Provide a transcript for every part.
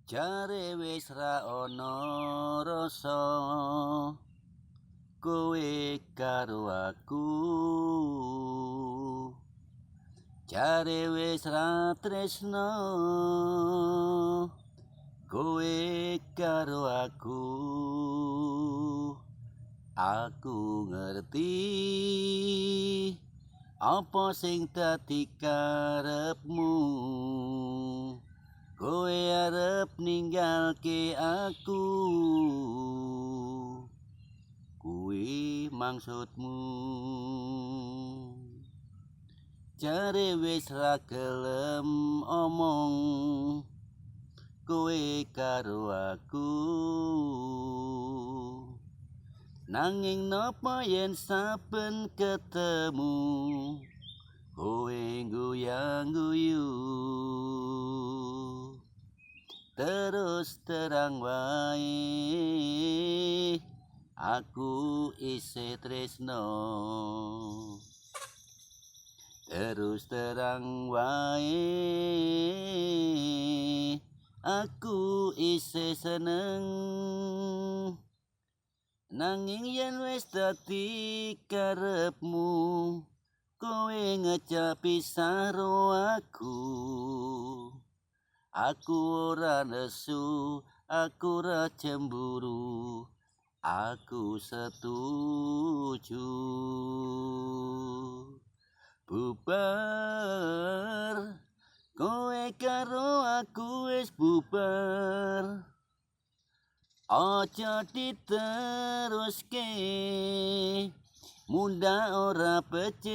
Jare wis ra ana rasa kowe karo aku. Jare wis ra tresno kowe karo aku. Aku ngerti apa sing dadi karepmu. Kowe arep ninggalke aku, kuwi maksudmu. Jare wis ra gelem omong kowe karo aku. Nanging napa yen saben ketemu kowe guyang-guyu. Terus terang wae aku isih tresno. Terus terang wae aku isih seneng. Nanging yen wis dadi karepmu kowe ngejak pisah ro aku. Aku ora nesu, aku ora cemburu, aku setuju. Bubar kowe karo aku wis bubar. Aja diteruske munda ora becik.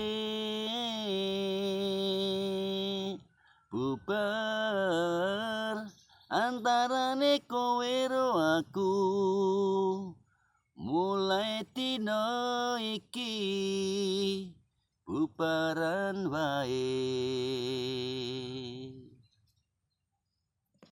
Bubar antarane kowe ro aku. Mulai dina iki bubaran wae.